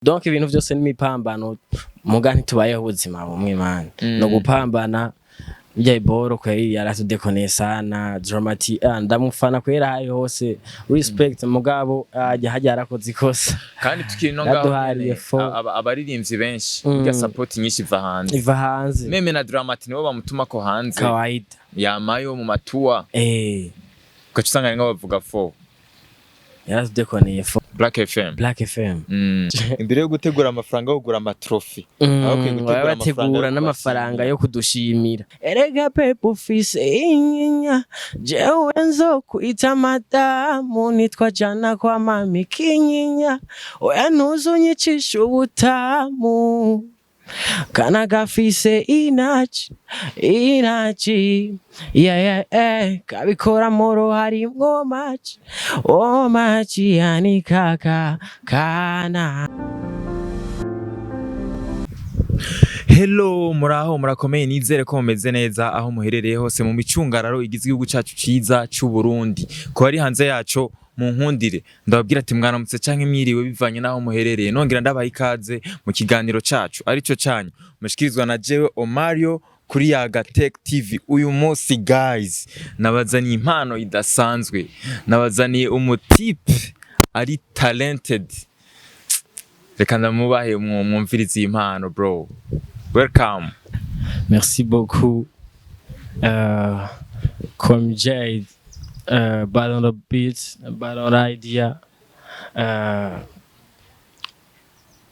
Donc ibintu vyose n'imipambano, muga ntitubayeho ubuzima bumwe, man. No gupambana bijya iboro kweli, yaratudekone sana Drama-T. Ah, ndamufana kwera hayi hose, respect, mugabo ajya hajya yarakoze ikosa. Kandi tukiri no ngaho Yaduhariye nyene, fo. Abaririmbyi benshi burya support nyinshi iva hanze. Iva hanze. Même na Drama-T nibo bamutuma ko hanze. Kawaida. Yamayo mu matuwa, ugaca usanga ari bavuga fo. Yaratudekoneye fo. Black FM. Black FM. Imbere yo gutegura amafaranga yo kugura amatrofi, bakwiye gutegura baba amafaranga bategura yo n'amafaranga kubashimira. Yo kudushimira. Erega pepe ufise inyinya, jewe nzokwita madamu, nitwa jana kwa mami kinyinya, oya ntuzunyicisha ubutamu, kana gafise inaci inaci, yeah, yeah. Kabikora moro harimwo maci o maci, yani kaka kana. Hello, muraho, murakomeye? Nizere ko mumeze neza aho muherereye hose mu micungararo igize igihugu cacu ciza c'u Burundi. Ku bari hanze yaco, mu nkundire ndababwira ati mwaramutse canke mwiriwe bivanye n'aho muherereye. Nongera ndabaha ikaze mu kiganiro cacu arico canyu mushikirizwa na jewe Omario kuri Yaga Tech TV. Uyu munsi, guys, nabazaniye impano idasanzwe, nabazaniye umutipe ari talented. Reka ndamubahe mwumvirize iyi impano. Bro, welcome. Merci beaucoup. Comme Jade, bad on the beat, bad on the idea.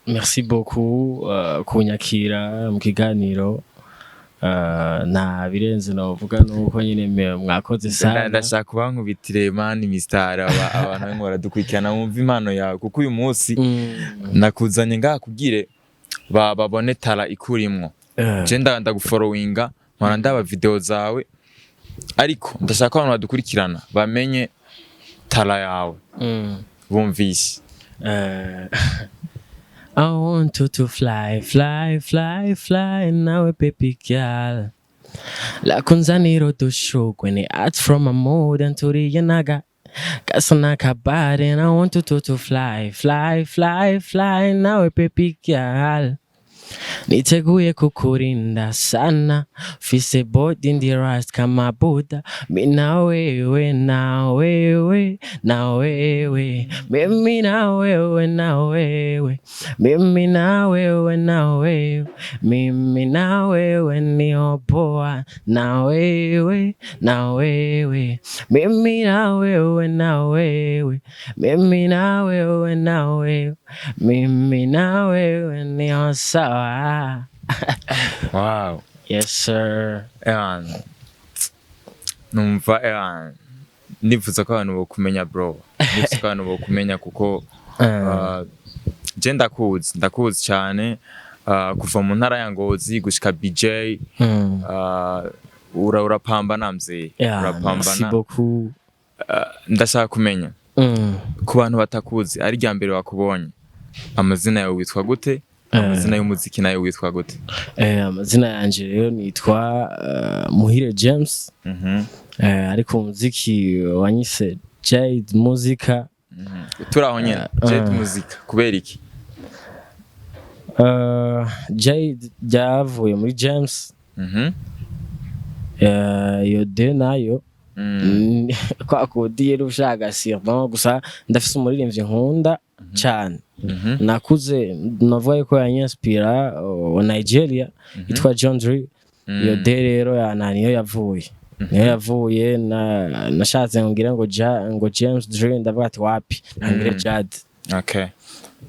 Merci beaucoup kunyakira mu kiganiro. Nta birenze novuga, nuko nyine mwakoze sana. Ndashaka kubankubitire, man, Mr. Abantu barimo baradukurikirana bumva impano yawe, kuko uyu munsi nakuzanye ngaha kugire babone talent ikurimwo. Je ndagufollowinga, mpora ndaba video zawe, ariko ndashaka ko abantu badukurikirana bamenye talent yawe, bumvise. I want you to fly, fly, fly, fly now, baby girl. Lakunzanira udushurwe ni art from a mood and turiye naga gasa n'akabare, and I want you to fly, fly, fly, fly now, baby girl. Niteguye kukurinda sana, fise body ndi rust kama Buddha. Mi na wewe, na wewe, na wewe, mimi na wewe, na wewe, mimi na wewe, na wewe, mimi na wewe nio poa, na wewe, na wewe, mimi na wewe, na wewe, mimi na wewe, na wewe, mimi na wewe nio sawa. Wow. Yes, sir. Ewan, numva, ewan, nifuza ko abantu bokumenya, bro, nifuza ko abantu bokumenya kuko je ndakuzi, ndakuzi cyane, kuva mu ntara ya Ngozi gushika BJ. Urapambana mzee. Yeah, merci Urapambana. beaucoup. Ndashaka kumenya, ku bantu batakuzi, ari rya mbere bakubonye, amazina yawe witwa gute? Amazina y'umuziki nayo witwa gute? Amazina yanje rero nitwa Muhire James. Ariko umuziki wanyise Jade Muzika. Turi aho nyene, Jade Muzika, kubera iki? Jade ryavuye muri James. Iyo de nayo kwa kundi rero ushaka surnom gusa, ndafise umuririmbyi nkunda cane, nakuze navuga yuko yanyinspira, wa Nigeria, yitwa John Drille. Iyo de rero yana niyo yavuye, niyo yavuye. Na nashatse ngira ngo ja, ngo James Dre, ndavuga ati wapi, ntangire Jad.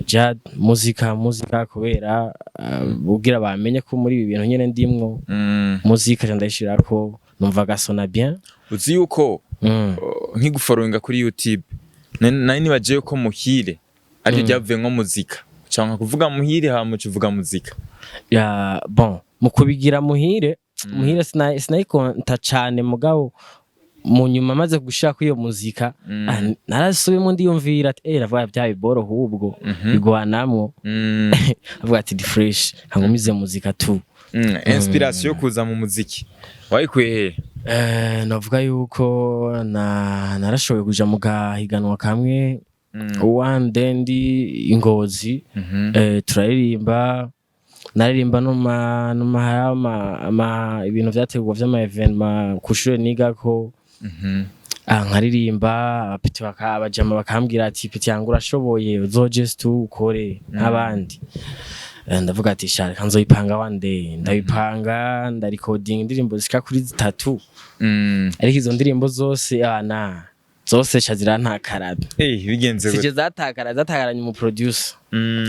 Jad Muzika, muzika kubera ubwira bamenye ko muri ibi bintu nyene ndimwo. Muzika nca ndayishirako, numva gasona bien. Uzi yuko nkigufollowinga kuri YouTube nari nibagiye ko Muhire aryo ryavuye nko muzika, cyangwa kuvuga Muhire hama uca uvuga muzika. Ya, bon, mu kubigira Muhire, Muhire sinayikonta cane, mugabo mu nyuma maze gushaka iyo muzika, ah, narasubiyemo ndiyumvira ati eh, ravuga bya biboro ahubwo bigwanamwo. Avuga ati di fresh, nkangumize muzika tu. Inspiration yo kuza mu muziki wayikuye he? Navuga yuko na narashoboye kuja mu gahiganwa kamwe. One day ndi Ingozi, turaririmba, naririmba no ma hari ama ibintu vyategurwa vy'ama événement ku shure nigako. Nkaririmba, abapeti abajama bakambwira ati: "Petit yangu, urashoboye, uzoje stu ukore nk'abandi." Ndavuga ati: "Sha, reka nzoyipanga one day." Ndabipanga, ndarikodinga indirimbo zishika kuri zitatu, ariko izo ndirimbo zose na zose sha zirantakarabe. Bigenze Sije gute? zatakara, zatakaranye umu producer.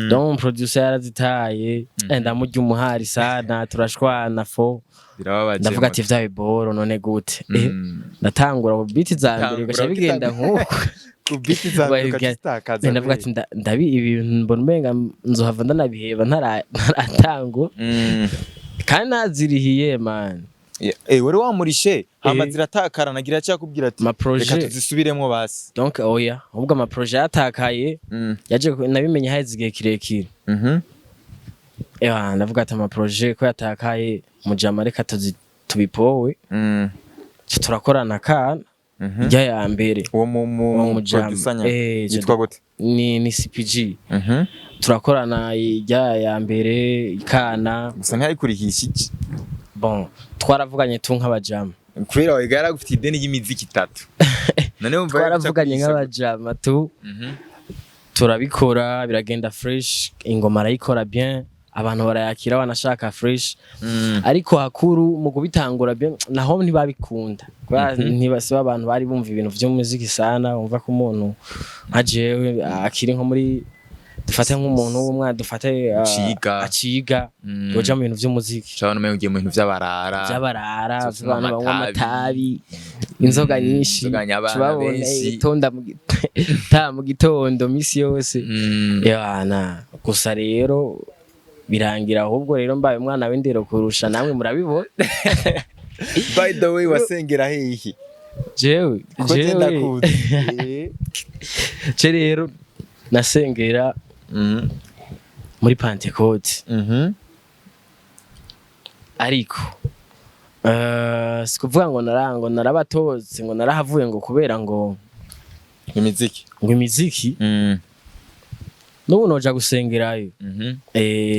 Donc umu producer yarazitaye. Ndamurya umuhari sana, turashwana fo. Birababaje. Ndavuga ati: "Vya biboro none gute?" Ndatangura beat za mbere, Tangura bigaca bigenda nk'uko. Ku beat za mbere ukazitakaza. Ndavuga ati: "Ndabi ibintu mbona umenga nzohava ndanabiheba ntaratangura kandi nazirihiye, man." Wari wamurishe hama ziratakara, nagira cyakubwira ati: Ma projet. "Reka tuzisubiremwo basi." Donc oya, ahubwo ama projet yatakaye yaje nabimenye haheze igihe kirekire. Ewa, ndavuga ati: "Ama projet ko yatakaye, mujama, reka tubipowe." Turakorana kana ijya ya mbere. Uwo mu Uwo mujama. producer nya yitwa gute? Ni CPG. Turakorana ijya ya mbere ikana. Gusa ntiyayikurihisha iki? Bon, twaravuganye tu nk'abajama. Kubera wawe yaragufitiye ideni ry'imiziki itatu, none wumva Twaravuganye yaguca. nk'abajama tu. Turabikora, biragenda fresh, ingoma arayikora bien, abantu barayakira, banashaka fresh. Ariko hakuru mu kubitangura bien naho ntibabikunda, kubera ntibasiba abantu bari bumva ibintu vy'umuziki sana, bumva ko umuntu nka jewe akiri nko muri, dufate nk'umuntu w'umwana, dufate Aciga. aciga, yoja mu bintu vy'umuziki. Ushobora umenga ugiye mu bintu vy'abarara. Vy'abarara. Zo vy'abantu banywa amatabi. amatabi, inzoga nyinshi. Inzoga nyabana Tubabona benshi. tonda ta mu gitondo misi yose. Yana gusa rero birangira ahubwo rero mbaye umwana w'indero kurusha, namwe murabibona. By the way, wasengera hehe? Jewe? Ko je Jewe ndakuzi. Je rero nasengera muri Pentecôte. Ariko si kuvuga ngo ngo narabatotse, ngo narahavuye, ngo kubera ngo Imiziki. ngo imiziki. N'ubu noja gusengerayo.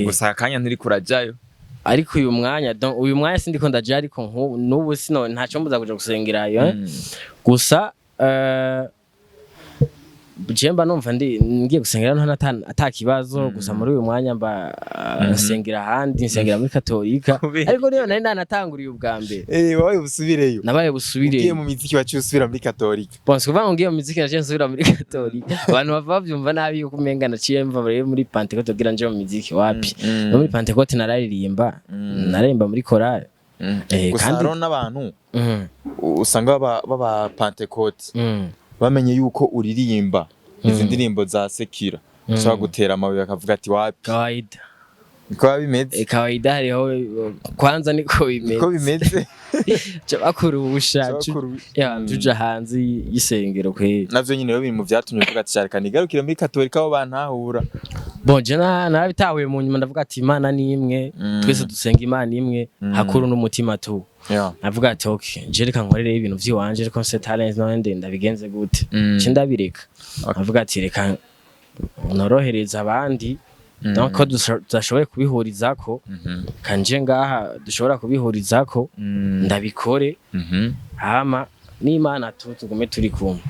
Gusa akanya nturi kurajayo. Ariko uyu mwanya, donc uyu mwanya sindiko ndaja, ariko n'ubu sino ntaco mbuza kuja gusengerayo. Gusa je mba numva ndi ngiye gusengera nto ata kibazo. Gusa muri uyu mwanya mba nsengera ahandi, nsengera muri Katolika. Kubera Ariko niyo nari nanatanguriye ubwa mbere. Wabaye ubusubireyo. Nabaye Ugiye busubire. mu miziki waciye usubira muri Katolika. Bon, si kuvuga ngo ngiye mu miziki naciye nsubira muri Katolika. Abantu bava bavyumva nabi yuko umenga naciye mva rero muri Pentecôte kugira nje mu miziki. Wapi, no muri Pentecôte nararirimba, naririmba muri chorale. Gusa Kandi hariho n'abantu usanga baba Pentecôte, bamenye yuko uririmba izi ndirimbo za sekira, ushobora gutera amabuye bakavuga ati: "Wapi." Kawaida. Niko biba bimeze. Kawaida, hariho kwanza niko bimeze. Niko bimeze. Ca bakurusha. Ca bakurusha. Ya, tuja hanze y'isengero kweri. Navyo nyine rero biri mu vyatumye uvuga ati: "Reka nigarukire muri Katolika aho bantahura." Bon, je narabitahuye mu nyuma, ndavuga ati: "Imana ni imwe, twese dusenga Imana imwe, hakuru n'umutima tu." Navuga ati: "Okay, je reka nkorere ibintu vy'iwanje, ariko nse talent none ndabigenze gute?" Ce ndabireka. Navuga ati: "Reka norohereza abandi." Donc ko tudashoboye kubihurizako, kanje ngaha dushobora kubihurizako, ndabikore, hama n'Imana tu tugume turi kumwe.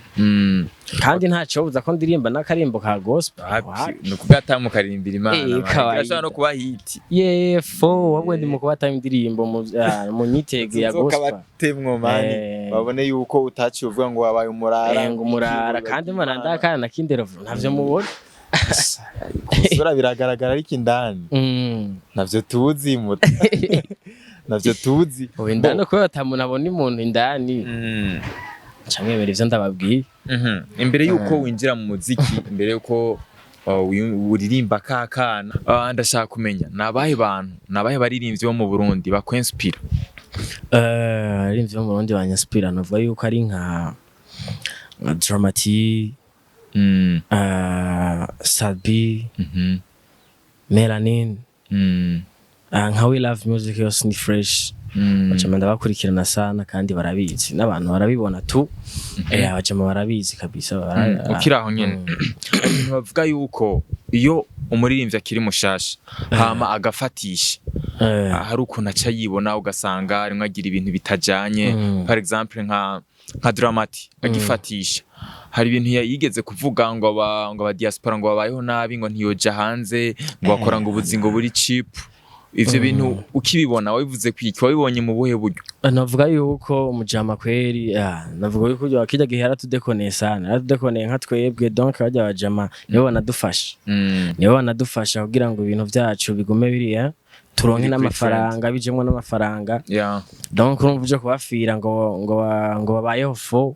Kandi ntacobuza ko ndirimba n'akarimbo ka gospel. Wapi, ni ukuvuga atamukaririmbira Imana. Kawaida. Irashobora no kuba hit. Yefo, ahubwo ndi mu kubata indirimbo mu nyitege ya gospel. Kabatemwo mani, babone yuko utaciye uvuga ngo wabaye umurara. Ngo umurara, kandi mbona ndakana na kindero ntavyo mubona. Kusura biragaragara, ariko indani navyo tuzi muta, navyo tuzi. Ubu indani, kubera ata muntu abona umuntu indani, nca mwemera ivyo ndababwiye. Imbere yuko winjira mu muziki, imbere yuko uririmba ka kana, ndashaka kumenya ni abahe bantu, ni abahe baririmbyi bo mu Burundi bakwinspira? Abaririmbyi bo mu Burundi banyaspira, navuga yuko ari nka Dramati, Sadbi, Melanin, nka We Love Music yose ni fresh. Abajama ndabakurikirana sana kandi barabizi, n'abantu barabibona tu. Abajama barabizi kabisa. Ukiri aho nyene, ibintu bavuga yuko iyo umuririmbyi akiri mushasha hama agafatisha, hari ukuntu aca yibona, ugasanga arimwo agira ibintu bitajanye. Par exemple nka Dramati agifatisha, hari ibintu yigeze kuvuga ngo aba diaspora ngo babayeho nabi, ngo ntiyoja hanze, ngo bakora ngo ubuzingo buri cheap. Ivyo bintu ukibibona wabivuze kwiki? Wabibonye mu buhe buryo? Navuga yuko umujama kweri, navuga yuko kirya gihe yaratudekoneye sana, yaratudekoneye nka twebwe. Donc barya bajama nibo banadufasha, nibo banadufasha kugira ngo ibintu vyacu bigume biriya, turonke Biri kuri n'amafaranga, bijemwo n'amafaranga. Donc urumva uje kubafira ngo babayeho fo,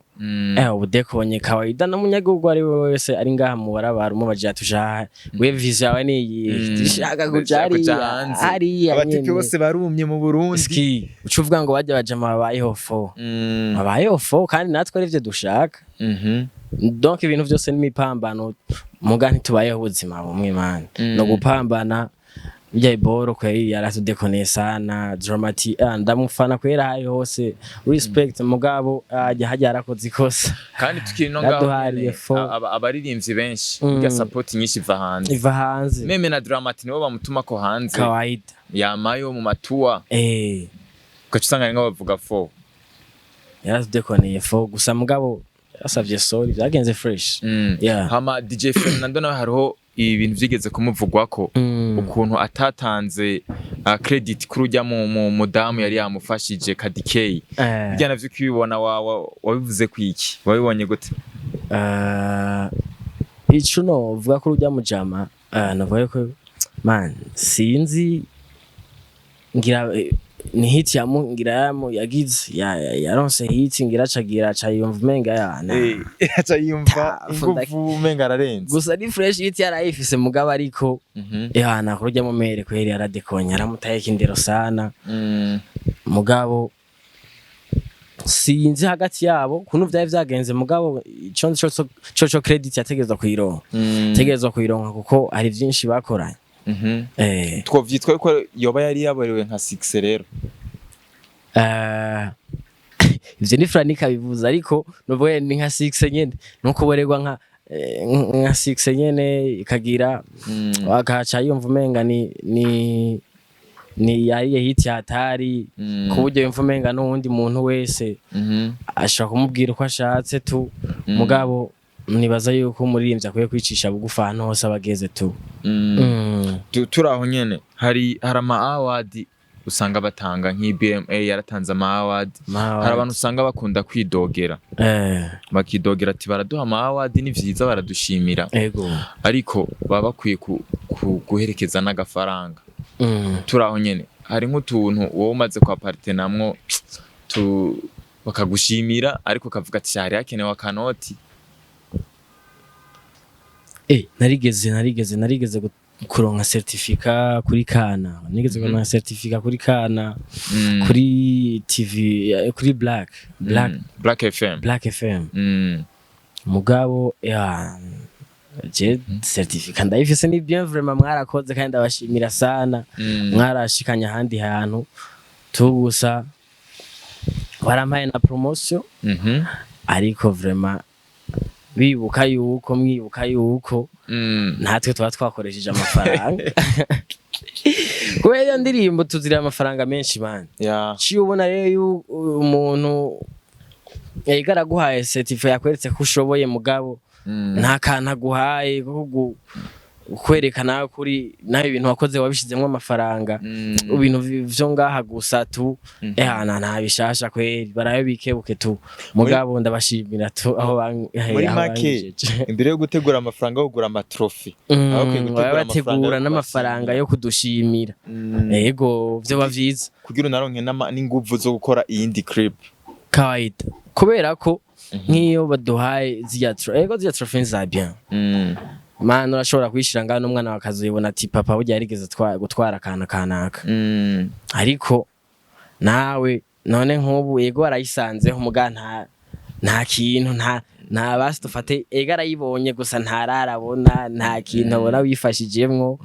ubudekonye kawaida n'umunyagihugu ari we wese ari ngaha mu barabara umubajije ati: "Ushaka we, vision yawe ni iyi?" "Dushaka kuja Dushaka kuja hariya." hanze. Hariya Abatipe nyene. bose barumye mu Burundi. Ski uca uvuga ngo bajya bajama babayeho fo, babayeho fo, kandi natwe arivyo dushaka. Donc ibintu byose n'imipambano, muga ntitubayeho ubuzima bumwe, man. No gupambana bijya iboro kweri, yaratudekoneye sana Dramati. Ndamufana kwera ahaye hose, respect, mugabo ajya hajya yarakoze ikosa. Kandi tukiri no ngaho Yaduhariye nyene, fo. Abaririmbyi benshi burya support nyinshi iva hanze. Iva hanze. Même na Dramati nibo bamutuma ko hanze. Kawaida. Yamayo mu matuwa, ugaca usanga rimwe bavuga fo. Yaratudekoneye fo gusa, mugabo yarasavye sorry, byagenze fresh. Yeah. Hama DJ Fernando nawe hariho ibintu vyigeze kumuvugwako, ukuntu atatanze credit kuri urya mu mudamu yari yamufashije, Kadikey. Bijya navyo ukibibona wabivuze kwiki? Wabibonye gute? Ico novuga ko urya mujama, novuga yuko, man, sinzi, ngira ni hit yamu ngira yamu yagize yaronse hit, ngira acagira aca yumva umenga ya na Aca yumva ingufu umenga ararenze. Gusa ni fresh, hit yarayifise, mugabo ariko ya na kurya mu mere kweri yaradekonya, yaramutaye kindero sana. Mugabo sinzi hagati yabo kuntu vyari vyagenze, mugabo ico nzi co credit yategerezwa kuyironka, yategerezwa kuyironka kuko hari vyinshi bakoranye. Twovyitwa ko yoba yari yaborewe nka 6 rero? Ivyo ni Franika bivuze, ariko nuvuga ni nka 6 nyene, nuko borerwa nka 6 nyene ikagira akaca yumva umenga ni yariye hit hatari, ku buryo yumva umenga n'uwundi muntu wese ashobora kumubwira uko ashatse tu. Mugabo nibaza yuko umuririmbyi akwiye kwicisha bugufi ahantu hose aba ageze tu. Turi aho nyene, hari ama award usanga batanga, nk'IBMA yaratanze ama award. Hari abantu usanga bakunda kwidogera, bakidogera ati: "Baraduha ama award, ni vyiza, baradushimira, ariko baba bakwiye guherekeza n'agafaranga." Turi aho nyene, hari nk'utuntu wowe umaze kwa partenamwo tu bakagushimira, ariko ukavuga ati: "Hari hakenewe akanoti"? Narigeze kuronka certificat kuri kana, nigeze kuronka certificat kuri kana, kuri TV, kuri Black Black FM. Black FM. Mugabo ya je certificat ndayifise, ni bien vraiment, mwarakoze kandi ndabashimira sana. Mwarashikanye ahandi hantu tu, gusa barampaye na promotion, ariko vraiment bibuka yuko mwibuka yuko natwe tuba twakoresheje amafaranga, kubera iyo ndirimbo tuzira amafaranga menshi, man. Ciye ubona rero umuntu yega araguhaye certificat, yakweretse ko ushoboye, mugabo nta kantu aguhaye ko kwereka nawe kuri nawe ibintu wakoze wabishizemwo amafaranga. Ibintu vyo ngaha gusa tu, ehana nta bishasha kweri, barabe bikebuke tu, mugabo ndabashimira tu aho Muri aho make, bangejeje. imbere yo gutegura amafaranga yo kugura ama trophée, bakwiye gutegura baba bategura amafaranga yo n'amafaranga kubashimira. yo kudushimira. Ego, vyoba vyiza. Kugira unaronke n'inguvu zo gukora iyindi clip. Kawaida, kubera ko nk'iyo baduhaye zirya ego zirya trophée za bien, man, urashobora kuyishira ngaho n'umwana bakazibona ati: "Papa burya yarigeze gutwara akantu kanaka." Ariko nawe none nk'ubu yego warayisanzeho, muga nta Nta kintu, nta basi dufate ega arayibonye gusa, ntararabona, nta kintu abona wifashijemwo.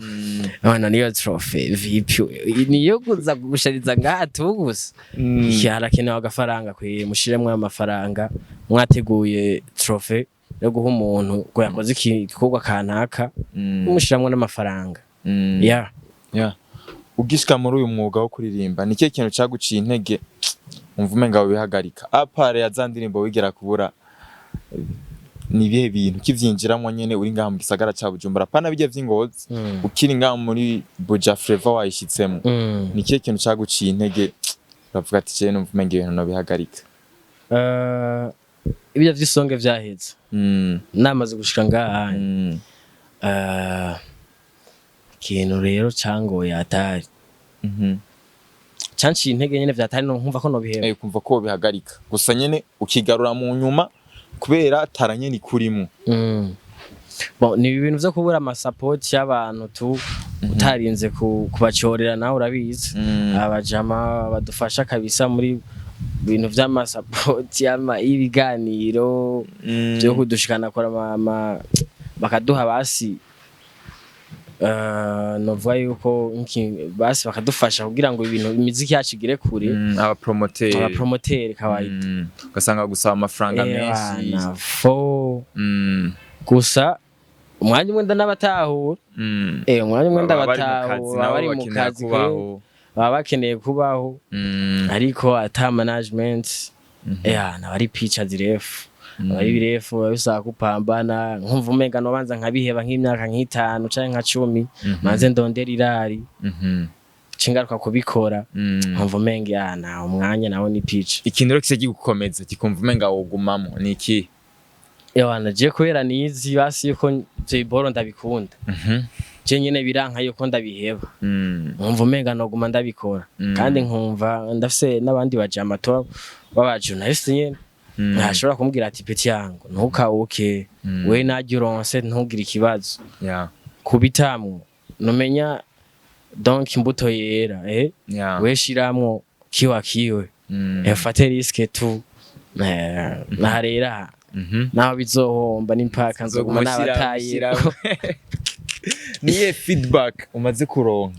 None niyo trophée vipi? Niyo kuza gushariza ngaha tu gusa? Harakenewe agafaranga kwe, mushiremwo amafaranga. Mwateguye trophée yo guha umuntu ngo yakoze igikorwa kanaka, mushiramwo n'amafaranga. Yeah. Yeah. Ugishika muri uyu mwuga wo kuririmba, ni ikihe kintu caguciye intege, umva umenga wihagarika, à part ya za ndirimbo wigera kubura? Ni ibihe bintu ukivyinjiramwo nyene uri ngaha mu gisagara ca Bujumbura, pana bijya vy'Ingozi, ukiri ngaha muri Buja Fleva wayishitsemo, ni ikihe kintu caguciye intege uravuga ati: "Jewe numva umenga ibintu nobihagarika"? Ibyo vy'isonge vyaheze namaze gushika ngaha. Ikintu rero cangoye atari canciye intege nyene vyatari, no nkumva ko nobiheba. Kumva ko wobihagarika gusa nyene ukigarura mu nyuma kubera tara nyene ikurimo. Bon, ni ibintu vyo kubura amasapoti y'abantu tu, utarinze kubacorera, nawe urabizi. Abajama badufasha kabisa muri bintu vy'amasapoti y'ibiganiro vyo kudushikana kora bakaduha basi, novuga yuko basi bakadufasha kugira ngo ibintu, imiziki yacu igere kure. Abapromoteri. Abapromoteri kawaida. Ugasanga gusaba amafaranga menshi. Bana, fo gusa umwanya umwe ndanabatahura. Umwanya umwe Baba bari mu kazi, ndabatahura, nabo bari mu bakenera kazi, kubaho. Baba bakeneye kubaho. Ariko ata management ya naba ari picha zirefu, aba ari birefu, biba bisaba kupambana. Nkumva umenga nobanza nkabiheba nk'imyaka nk'itanu canke nka 10, manze ndondera irari, cingaruka kubikora. Nkumva umenga ya na umwanya nawo ni picha. Ikintu rero kica kigukomeza, kikumva umenga wogumamo, ni iki? Ewana, je kubera nizi basi yuko ivyo biboro ndabikunda, je nyene biranka yuko ndabiheba. Nkumva umenga noguma ndabikora. Kandi nkumva ndafise n'abandi bajama to b'aba journaliste nyene, ntashobora kumubwira ati: "Petit yangu, ntukawuke." We najya uronse, ntugire ikibazo kubitamwo, numenya donc imbuto yera, eh. We shiramwo kiwa kiwe. Fate risque tu. Naharera naho bizohomba n'impaka nzoguma Uzoguma nabataye. ushiramo. Niye feedback umaze kuronka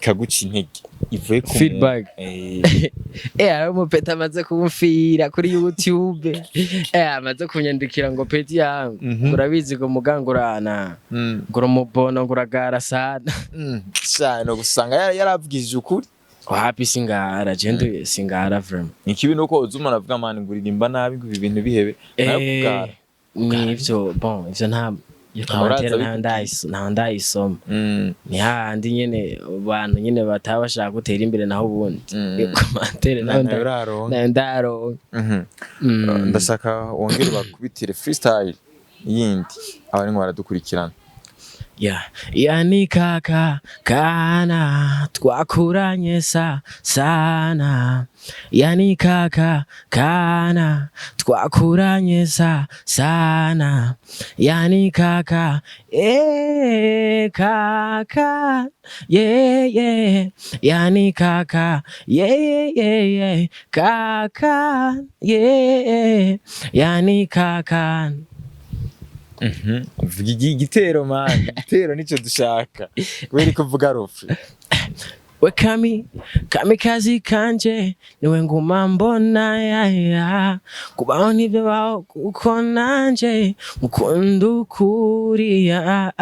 ikaguca intege ivuye ku muntu? Feedback? Eh. Hari umupeta amaze kumfira kuri YouTube, amaze kunyandikira ngo: "Petit yangu, urabizi ngo muganga urana, ngo urumubono, ngo uragara sana." Cyane gusanga yaravugishije ukuri. Wapi, singara, je ndu singara vraiment. Ikibi nuko uza umuntu avuga: "Man, ngo uririmba nabi, ngo ibi bintu bihebe," nawe kugara. Nivyo, bon, ivyo nta iyo Ntawe uraza commentaire abikubwiye. Ntawe ndayisoma. Ni hahandi nyene abantu nyene bataba bashaka gutera imbere, naho ubundi iyo commentaire nayo Ntawe uraronka. Nayo ndaronka. Ndashaka wongere bakubitire freestyle yindi abarimo baradukurikirana. Ya, yani kaka kana twakuranye sa sana, yani kaka kana twakuranye sa sana, yani kaka, kaka, yeah, yani kaka, yeah, kaka, yeah, yani kaka. Vuga igitero man, igitero nico dushaka kubera ko uvuga rufi. We kami kamikazi kanje, niwe nguma mbona yaya kubaho nibyo baho, kuko nanje mukunda ukuriya,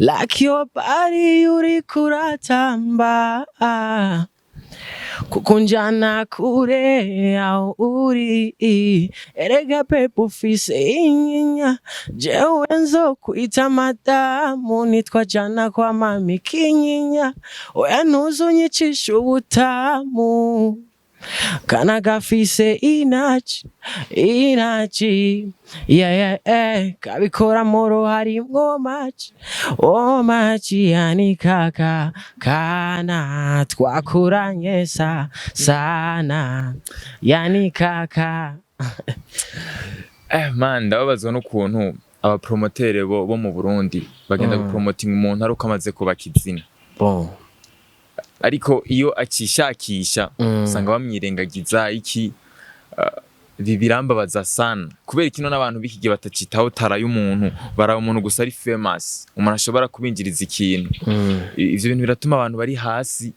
like your body uri kuratamba, kukunjana kure aho uri. Erega pepe ufise inyinya, jewe nzokwita madamu, nitwajana kwa mami kinyinya. Oya, ntuzunyicisha ubutamu, kana gafise inaci inaci, yeah. Kabikora moro harimwo maci o maci, yani kaka kana twakuranye sa sana, yani kaka. Man, ndababazwa n'ukuntu abapromotere bo mu Burundi bagenda gupromotinga umuntu ari uko amaze kubaka izina. Bon. Ariko iyo akishakisha, usanga bamwirengagiza iki. Ibi birambabaza sana, kubera kino n'abantu b'iki gihe batacitaho talent y'umuntu, baraba umuntu gusa ari famous, umuntu ashobora kubinjiriza ikintu. Ivyo bintu biratuma abantu bari hasi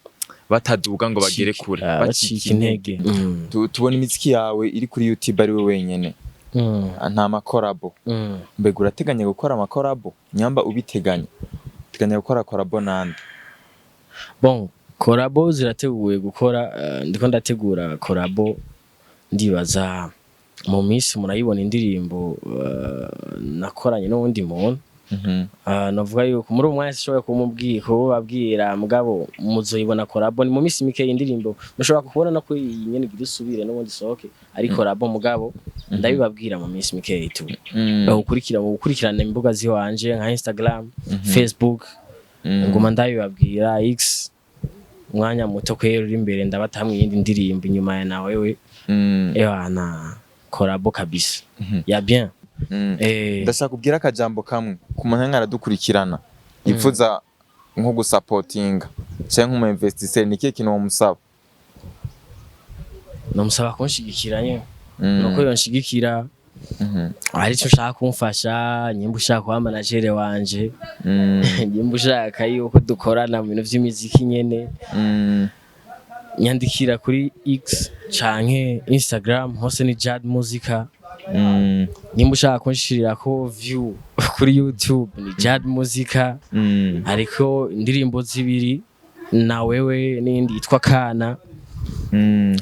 bataduga ngo bagere kure. Ah, bacika intege. Tubona imiziki yawe iri kuri YouTube ari we wenyene. Nta ma collabo. Mbega urateganya gukora ama collabo? Nyamba ubiteganya, uteganya gukora collabo nande? Bon, collabo zirateguye gukora, ndiko ndategura collabo. Ndibaza mu minsi murayibona indirimbo nakoranye n'uwundi muntu. Navuga yuko muri uwo mwanya sishoboye kumubwira, kubabwira, mugabo muzoyibona. Collabo ni mu minsi mike. Indirimbo mushobora kubona no kuri iyi nyene igira isubire n'ubundi isohoke ari collabo, mugabo ndabibabwira mu minsi mike tu. Ukurikira mu gukurikirana imbuga ziwanje nka Instagram, Facebook, nguma ndabibabwira. X umwanya muto kwera uri imbere ndabatamwe iyindi ndirimbo inyuma ya na wewe. Ewa na collabo kabisa ya bien. Ndashaka kubwira akajambo kamwe ku muntu ariko aradukurikirana yifuza nko gusapotinga cyangwa nk'umu investisseur, ni ikihe kintu womusaba? Namusaba kunshigikira nyene, nuko yonshigikira hari icyo ushaka kumfasha, nyimba ushaka kuba manager wanje, nyimba ushaka yuko dukorana mu bintu vy'imiziki nyene, nyandikira kuri X canke Instagram, hose ni Jad Muzika. Nimba ushaka kunshirirako view kuri YouTube, ni Jad Muzika. Hariko indirimbo zibiri, na wewe n'indi yitwa Kana.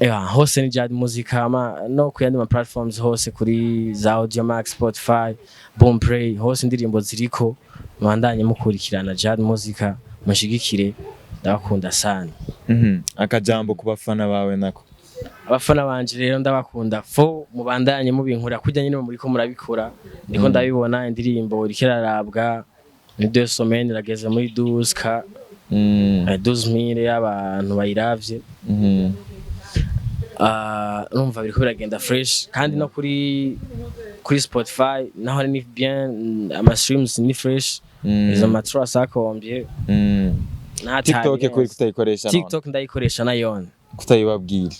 Yeah, hose ni Jad Muzika, ama no ku yandi ma platforms hose, kuri za Audiomack, Spotify, Boomplay, hose indirimbo ziriko. Mwandanye mukurikirana Jad Muzika, mushigikire, ndabakunda sana. Akajambo ku bafana bawe nako? Abafana banje rero ndabakunda fo, mubandanye mubinkurira kurya nyine muriko murabikora, ndiko ndabibona. Indirimbo iriko irarabwa ni 2 semaines irageze muri 12K, 12 000 y'abantu bayiravye. Ah, numva biriko biragenda fresh, kandi no kuri Spotify naho ni bien, ama streams ni fresh. Izo ma 300 combien. TikTok kuri kutayikoresha none? TikTok ndayikoresha nayone. Kutayibabwira?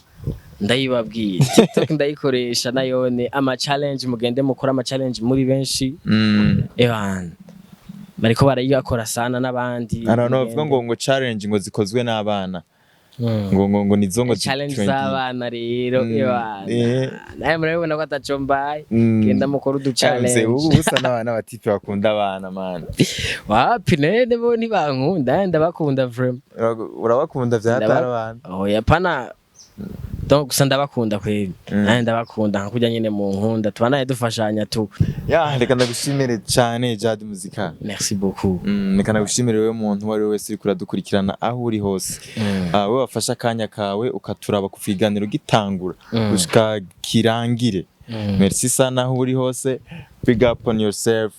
Ndayibabwiye, TikTok ndayikoresha nayone. Ama challenge, mugende mukora ama challenge muri benshi. Ewan bariko barayakora sana n'abandi. Hari abantu bavuga ngo challenge ngo zikozwe n'abana, ngo nizo ngo Challenge trending. z'abana rero, ewana, nawe murabibona ko ataco mbaye. Genda mukora udu Mzee, challenge. ubu usa n'abana batipe bakunda abana, man. Wapi nene, bo ntibankunda, ndabakunda vraiment. Urabakunda vya hatari abana. Oya, pana, donc gusa ndabakunda kweli. Nanjye ndabakunda nka kurya nyene mu nkunda, tubanaye dufashanya tu. Ya, reka ndagushimire cyane, Jad Muzika. Merci beaucoup. Reka ndagushimire wewe muntu uwo ari we wese uriko uradukurikirana aho uri hose. Ah, wewe wafashe akanya kawe ukaturaba ku kiganiro gitangura gushika kirangire. Merci sana aho uri hose. Big up on yourself.